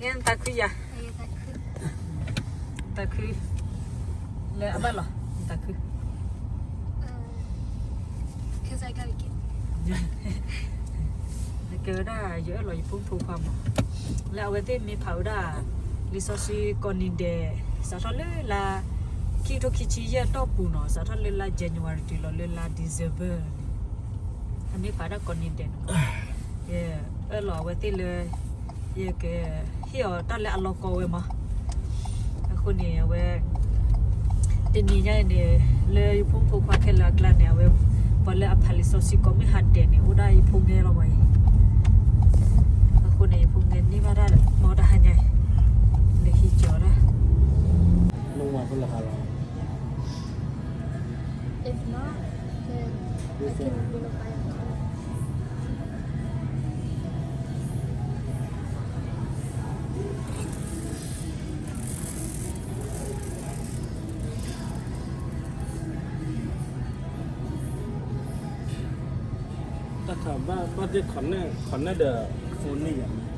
နသးခုယၤ, သးခု, လၢအဘၣ်လီၤ, သးခု, ကဲဝဲဒၣ် ယအၢၣ်လီၤယဖိမုၣ်ဖိခွါမး, လၢအဝဲသ့ၣ်မ့ၢ်ဖးဝဲဒၣ် လံာ်စီဆှံကိးနံၤဒဲး, စးထီၣ်လၢလါ ခံကထိခံဆံယဲၢ်တီၢ်ပူၤနီၤ, စးထီၣ်လၢလါ January တုၤလီၤလၢလါ December န့ၣ်, အမ့ၢ်ဖးဒၣ်ကိးနံၤဒဲးန့ၣ်, ယအၢၣ်လီၤအဝဲသ့ၣ်လၢ ယကဟ့ၣ်အီၤတၢ်လၢအလီၤကီဝဲမး, အဃိန့ၣ် အဝဲ တနံၤညါအံၤန့ၣ် လၢယဖိမုၣ်ဖိခွါခဲလၢာ်အကျါန့ၣ် အဝဲ ပှၤလၢအဖးလံာ်စီဆှံကိးမုၢ်ဟါဒဲးန့ၣ် အိၣ်ဒၣ်ယဖိငဲလီၤဝဲအံၤ, အဃိန့ၣ် ယဖိငဲန့ၢ်ဘၣ်တၢ်မီတဟါညါအံၤ လၢဟံးကၠီၤဒၣ် တၢ်ခးဘၣ် ဘၣ်သ့ၣ် connect ဒီး phone န့ၣ်ယၤ